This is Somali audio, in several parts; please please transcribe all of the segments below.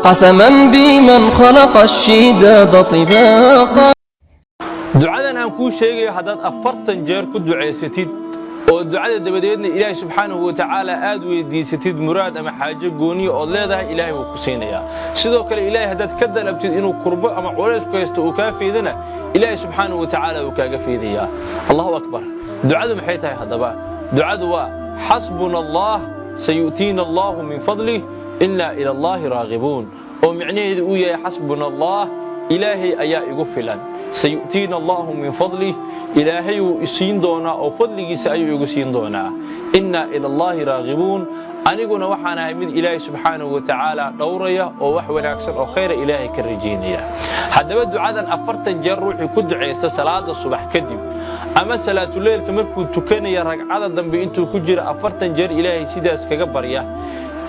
قسما بمن خلق الشداد طباقا. Ducadan aan kuu sheegayo haddaad 40 jeer ku ducaysatid oo ducada dabadeedna Ilaahay subxaanahu wa tacaala aad weydiisatid muraad ama xaajo gooniya ood leedahay, Ilaahay wuu ku siinayaa. Sidoo kale, Ilaahay haddaad ka dalabtid inuu kurbo ama culays ku haysto uu kaa faydana, Ilaahay subxaanahu wa tacaala uu kaaga faydayaa. Allahu akbar! Ducadu maxay tahay haddaba? Ducadu waa: "Xasbuna Allah, sayu'tiina Allahu min fadlih, innaa ila Allahi raagibuun." Oo micnaheedu uu yahay: xasbuna Allah, Ilaahay ayaa igu filan, sayu'tiina Allahu min fadlih, Ilaahay wuu isiin doonaa oo fadligiisa ayuu igu siin doonaa, innaa ila Allahi raagibuun, aniguna waxaan ahay mid Ilaahay subxaanahu wa tacaala dhowraya oo wax wanaagsan oo khayra Ilaahay ka rajaynaya. Haddaba ducadan 40 jeer ruuxii ku ducaysta salaada subax kadib ama salaatuleylka markuu tukanaya ragcada dambe intuu ku jira 40 jeer Ilaahay sidaas kaga barya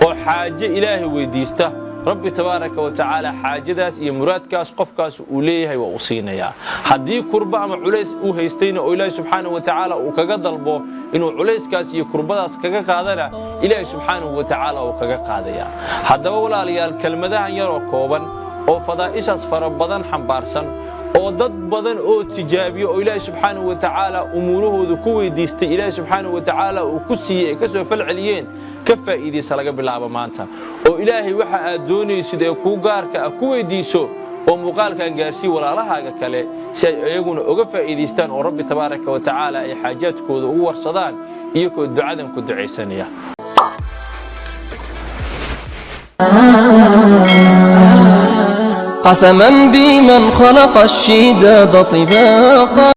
oo xaaje Ilaahay weydiista, Rabbi tabaaraka wa tacaala xaajadaas iyo muraadkaas qofkaas uu leeyahay waa uu siinayaa. Haddii kurba ama culays uu haystayna oo Ilaahay subxaanahu wa tacaala uu kaga dalbo inuu culayskaas iyo kurbadaas kaga qaadana, Ilaahay subxaanahu wa tacaala uu kaga qaadaya. Haddaba walaalayaal, kelmadahan yaroo kooban oo fadaa'ishaas fara badan xambaarsan oo dad badan oo tijaabiyo oo Ilaahay subxaanahu wa tacaala umuurahooda ku weydiistay, Ilaahay subxaanahu wa tacaala uu ku siiyey, ay ka soo falceliyeen, ka faa'iidaysa laga bilaabo maanta oo Ilaahay waxa aad doonaysid ee kuu gaarka ah ku weydiiso oo muuqaalkan gaarsii walaalahaaga kale si ay iyaguna uga faa'iidaystaan oo Rabbi tabaaraka wa tacaala ay xaajaadkooda ugu warsadaan iyagoo ducadan ku ducaysanaya. قسما بمن خلق الشداد طباقا.